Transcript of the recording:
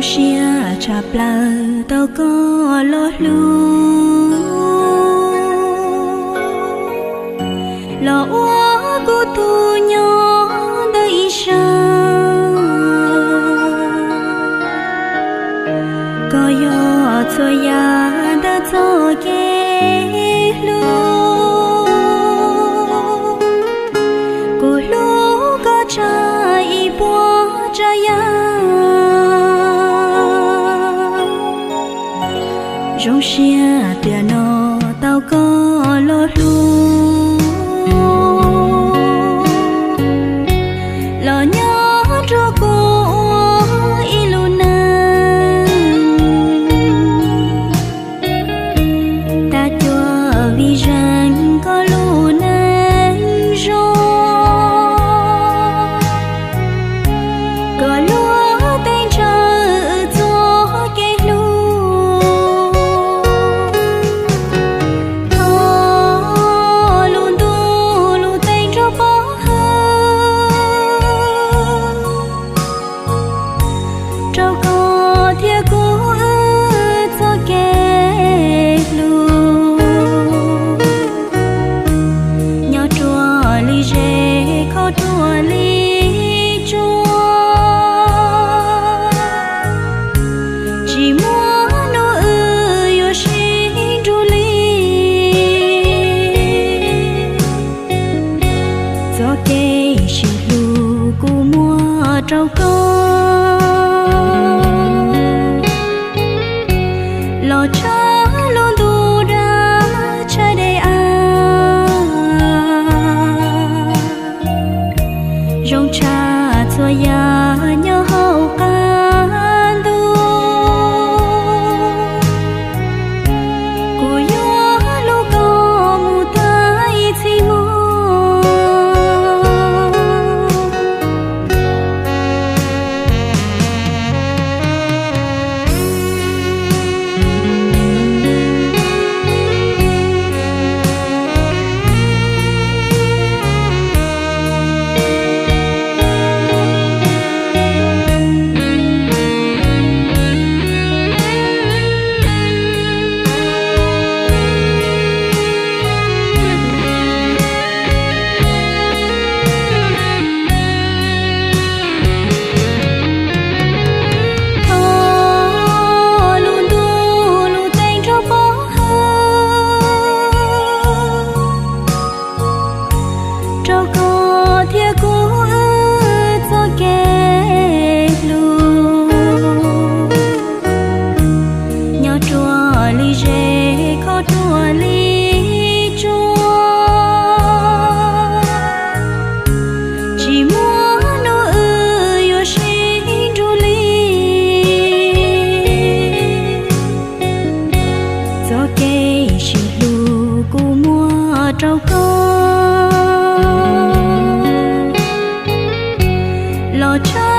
Siab tshaj plaws tau koj los hlub, los ua kuv tus nyob ntawm ib sab. Koj yog txhua yam ntawm txoj kev hlub. Kuv hlub koj tshaj ib puas tsav yam. Zoo siab tiam no tau koj los hlub, los nyob nrog kuv ua ib lub neej. Tag cuag vim zeej koj lub neej zoo, koj luag tej ntshaw wb txoj kev hlub. Thov lub ntuj lub teb nrog pov hwm rau koj thiab kuv wb txoj kev hlub. Nyob ruaj li zes, kho ruaj li tsua, tsis muaj hnub wb yuav sib nrug li. Txoj kev sib hlub kuv muab rau koj, los tshaj lub ntuj dab tshaj dej av. Zoo tshaj txhua yam nyob hauv qab ntuj, kuv yuav hlub koj mus tag ib txhis hmo. Thov lub ntuj lub teb nrog pov hwm rau koj thiab kuv wb txoj kev hlub. Nyob ruaj li zes, kho ruaj li tsua, tsis muaj hnub wb yuav sib nrug li. Txoj kev sib hlub kuv muab rau koj, los tshaj